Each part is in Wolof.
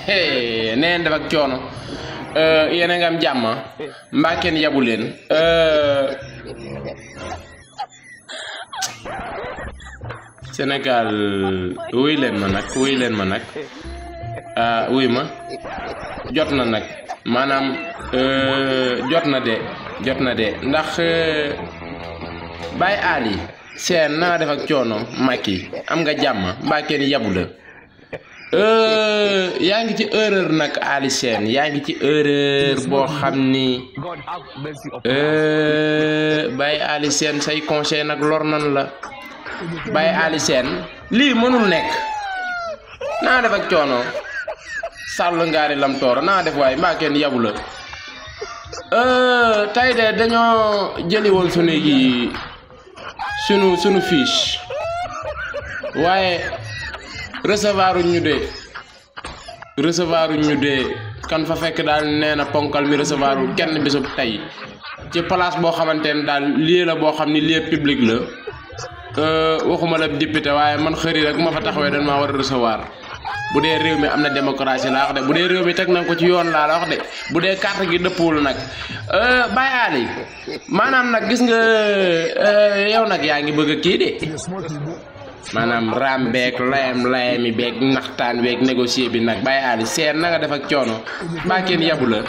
neen def ak coono yéen a nga am jàmm mbaa kenn yabu leen Sénégal wuy leen ma nag wuy ma jot na nag maanaam jot na de ndax Baye Ali seen naa def ak coono Macky am nga jàmm mbaa kenn yabu la yaa ngi ci erreur nag Ali Sène yaa ngi ci erreur boo xam ni Baye Ali Sène say conseil nag lor nan la Baye Ali Sène lii mënul nekk naa def ak coono sàll ngaari lam toora naa def waaye mbaa kenn yabu la tey de dañoo jëli woon sunu gi sunu fiche waaye recevoir ñu de kan fa fekk daal nee na ponkal mi recevoir kenn bisub tey ci place boo xamante ne daal lii la boo xam ni lieu public la waxuma la député waaye man xëri rek ma fa taxawee dañ maa war a recevoir bu dee réew mi am na démocratie laa wax de bu dee réew mi teg nañ ko ci yoon laa la wax de bu dee carte gi dëppul nag Baye Ali maanaam nag gis nga yow nag yaa ngi bëgg a kii de maanaam raam beeg layami beeg naxtaan beeg négocier bi nag Baye Ali seen na nga def ak coono mbaa kenn yabu la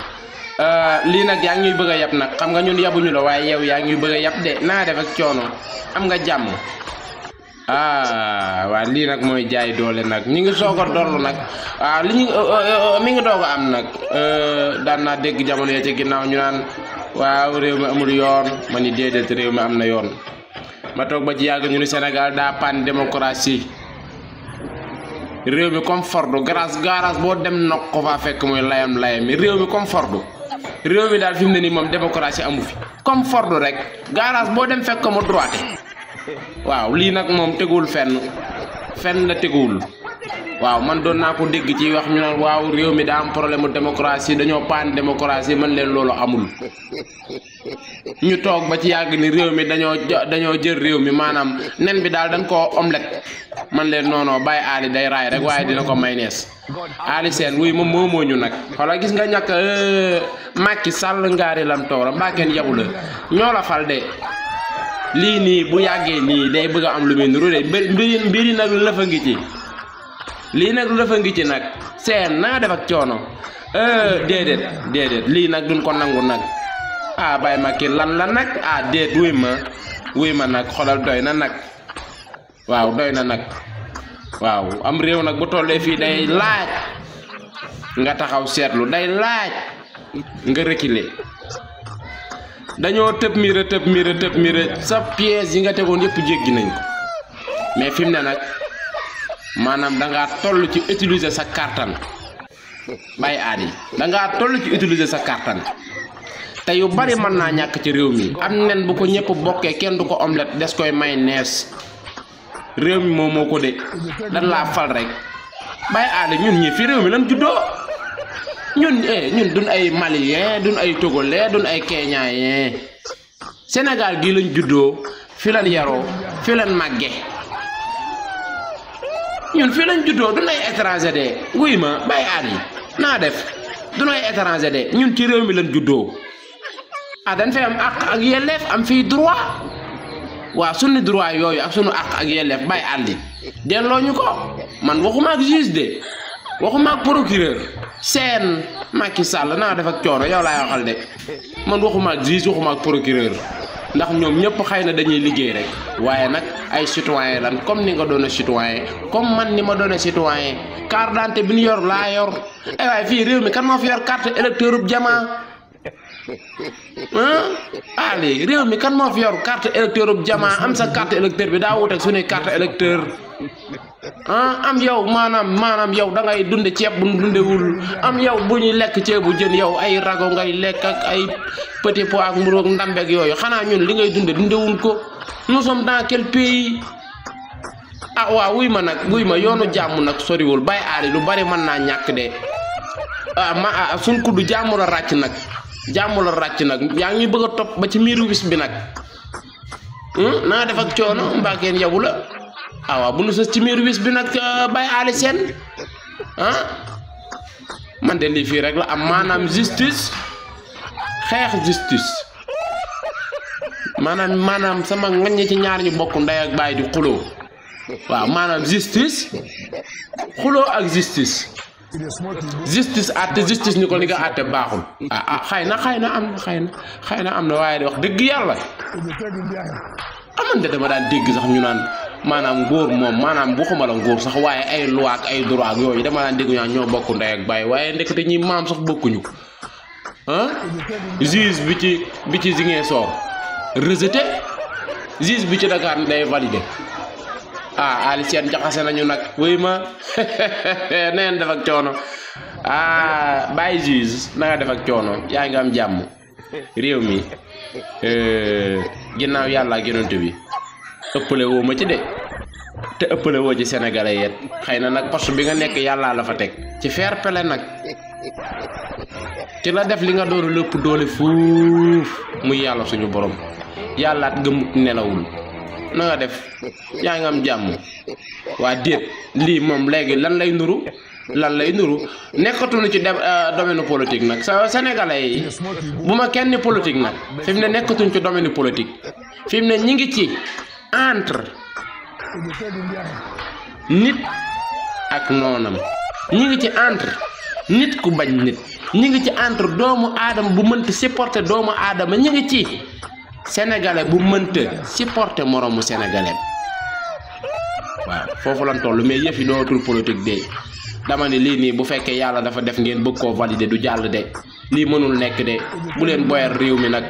lii nag yaa ngi ñuy bëgg a yab nag xam nga ñun yabuñu la waaye yow yaa ngi ñuy bëgg a yab de naa def ak coono am nga jàmm waa lii nag mooy jaay doole nag ñi ngi soog a dollu nag waaw li ñu mi ngi doog a am nag daan naa dégg jamono ya ci ginnaaw ñu naan waaw réew mi amul yoon ma ni déedéet réew mi am na yoon ma toog ba ci yàgg ñu ni Sénégal daa pan démocratie réew mi comme Fordu garage boo dem nokk ko faa fekk mooy layam mi réew mi comme Fordu réew mi daal fi mu ne nii moom démocratie amu fi comme Fordu rek garage boo dem fekk mu droite waaw lii nag moom teguwul fenn la teguwul waaw man doon naa ko dégg ci wax ñu naan waaw réew mi daa am problème mu démocratie dañoo paan démocratie man leen loolu amul ñu toog ba ci yàgg ni réew mi dañoo jël réew mi maanaam nen bi daal dañ koo omelette man leen noonoo Baye Ali day raay rek waaye dina ko maynees Ali Sène wuy moom moomoo ñu nag xoolal gis nga ñàkk Macky Sall ngaari lam toora mbaa kenn yabu la ñoo la fal de lii nii bu yàggee nii day bëgg a am lu muy nuru de mbiri nag lu lëfa ngi ci lii nag lu lëfa ngi ci nag seen na nga def ak coono déedéet lii nag duñ ko nangu nag Baye Macky lan la nag déet wuy ma nag xolal doy na nag waaw doy na nag waaw am réew nag bu tollee fii day laaj nga taxaw seetlu day laaj nga reculer dañoo tëb mira sa pièce yi nga tegoon yëpp jéggi nañ ko mais fi mu ne nag maanaam dangaa toll ci utiliser sa kartan Baye Ali dangaa toll ci utiliser sa kartan te yu bari mën naa ñàkk ci réew mi am nen bu ko ñëpp bokkee kenn du ko omelette des koy may nees réew mi moom moo ko de dan laa fal rek Baye Ali ñun ñi fi réew mi lan juddoo ñun duñ ay malien duñ ay togolais duñ ay keñayen Sénégal gii lañ juddoo fi lañ yaroo fi lañ màgge ñun fi lañ juddoo duñ ay étranger de wuy ma Baye Ali naa def duñ ay étranger de ñun ci réew mi lañ juddoo dañ fay am àq ak yelleef am fii droit waaw sunu droit yooyu ak sunu àq ak yelleef Baye Ali delloo ñu ko man waxuma ak juge de waxuma ak procureur seen Macky Sall naa def ak coono yow laay waxal de man waxuma ak juge waxuma ak procureur ndax ñoom ñëpp xëy na dañuy liggéey rek waaye nag ay citoyen lan comme ni nga doon citoyen comme man ni ma doon citoyen carte d'identité bi ñu yor laa yor ay waaye fii réew mi kan moo fi yor carte électeur ub jamaa Ali réew mi kan moo fi yor carte électeur ub jamaa am sa carte électeur bi daa wuteeg suñuy carte électeur am yow maanaam yow da ngay dunde ceeb bu dundewul am yow bu ñuy lekk ceebu jën yow ay rago ngay lekk ak ay petit pois ak mburoog ndambeeg yooyu xanaa ñun li ngay dundewul ko nous sommes dans quel pays waaw wuy ma yoonu jàmm nag soriwul Baye Ali lu bari mën naa ñàkk de suñ kuddu jàmm la ràcc nag yaa ngi bëgg a topp ba ci miiru wis bi nag naa def ak coono mbaa kenn yabu la waaw bu nu sës ci miiru wis bi nag Baye Ali Sène man de lii fii rek la am maanaam justice xeex justice maanaam sama ngañ ci ñaar ñu bokk ndey ak baay di xuloo waaw maanaam justice xuloo ak justice àtte justice ni ko li nga àtte baaxul xëy na am na waaye de wax dëgg yàlla amante dama daan dégg sax ñu naan maanaam ngóor moom maanaam waxuma la ngóor sax waaye ay loi ak ay droit ak yooyu dama daan dégg ñu ñoo bokk ndey ak baay waaye ndekete ñi maam sax bokkuñu juge bi ci Ziguinchor rejeté juge bi ci Dakar day validé Ali Sène jaxase nañu nag wéy ma neen def ak coono bàyyi juge na nga def ak coono yaa ngi am jàmm réew mi ginnaaw yàlla ak yonent bi ëppale woo ma ci de te ëppale woo ci sénégalais yet xëy na nag poste bi nga nekk yàllaa la fa teg ci fair play nag ci la def li nga doon lépp doole fuuf muy yàlla suñu borom yàllaat gëmut nelawul na nga def yaa ngi am jàmm waa déet lii moom léegi lan lay nuru nekkatuñu ci domaine politique nag sa sénégalais yi bu ma kenn politique nag fi mu ne nekkatuñ ci domaine politique fi mu ne ñi ngi ci entre nit ak noonam ñi ngi ci entre nit ku bañ nit ñi ngi ci entre doomu aadama bu mënta supporter doomu aadama ñi ngi ci sénégalais bu mënta supporter moroomu sénégalais waaw foofu lan toll mais yëf yi dootul politique de dama ne lii nii bu fekkee yàlla dafa def ngeen bëgg koo valider du jàll de lii mënul nekk de bu leen boyal réew mi nag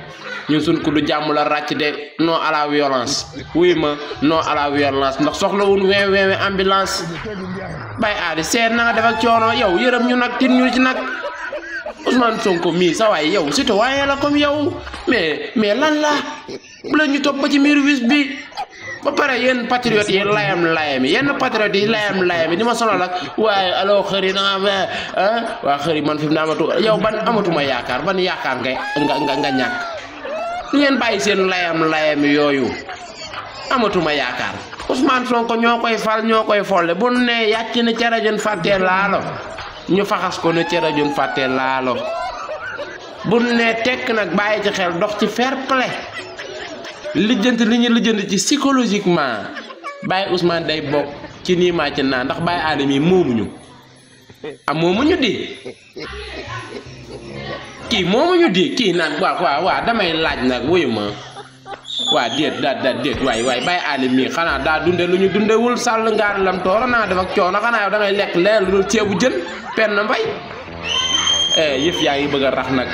ñun suñ ko du jàmm la ràcc de non à la violence wuy ma non à la violence ndax soxlawul weewe ambulance bay Ali Sène na nga def ak coono yow yërëm ñu nag tin ñu ci nag Ousmane Sonko mii sa waay yow citoyen la comme yow mais lan la bu la ñu topp ba ci miiru wis bi ba pare yenn patriotes yi layam yi di ma sonal ak waaye allo xëri na waa xëri man fi mu ne yow ban amatuma yaakaar ban yaakaar nga ñàkk lu ngeen bàyyi seen layam yooyu amatuma yaakaar Ousmane Sonko ñoo koy fal ñoo koy folle bu ne yàcc na ca rajon fàttee laalo ñu faxas ko ne ca rajon fàttee laalo bu ne tekk nag bàyyi ci xel dox ci fair play lijjanti li ñu lijjanti ci psychologiquement Baye Ousmane day bokk ci nii maa ci naa ndax Baye Adama yi moomuñu moomuñu di kii naan waa damay laaj nag wuyu ma waa déet déet waay Baye Adama mi xanaa daa dunde lu ñu dundewul sàll ngaar lam toora naa def ak coono xanaa yow da ngay lekk leen lu ceebu jën penn mbay yëf yaa ngi bëgg a rax nag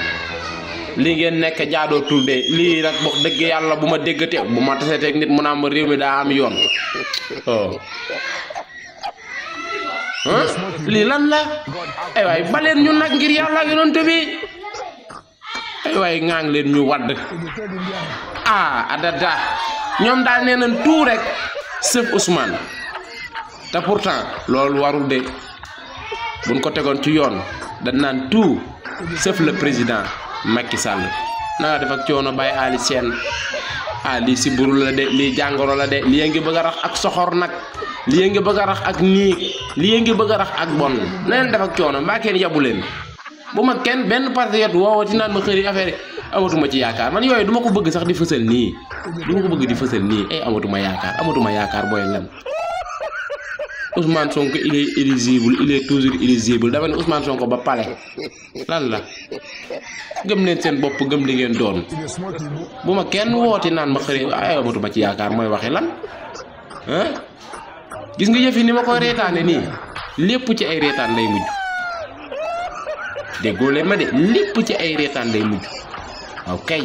li ngeen nekk jaadoo tulde lii nag wax dëgg yàlla bu ma déggatee bu ma taseeteeg nit mu naan ma réew mi daa am yoon lii lan la ay waay baleen ñu nag ngir yàlla yonent bi ay waay ngaa ngi leen ñu wadd adada ñoom daal nee nañ tout rek sauf Ousmane te pourtant loolu warul de buñ ko tegoon ci yoon dañ naan tout sauf le président Macky Sall na nga def ak coono Baye Ali Sène lii si buru la de lii jàngoro la de lii ngi bëgg a rax ak soxor nag lii ngi bëgg a rax ak niig lii ngi bëgg a rax ak bon na leen def ak coono mbaa kenn yabu leen bu ma kenn benn patriote woowati naan ma xëri affaire amatuma ci yaakaar man yooyu duma ko bëgg sax di fësal nii amatuma yaakaar booy lan Ousmane Sonko il est éligible il est toujours éligible dama ne Ousmane Sonko ba pale lan la gëm leen seen bopp gëm li ngeen doon bu ma kenn wooti naan ma xëri amatuma ci yaakaar mooy waxe lan gis nga yëf yi ni ma koy reetaane nii lépp ci ay reetaan lay mujj déggoo leen ma de lépp ci ay reetaan lay mujj waaw kay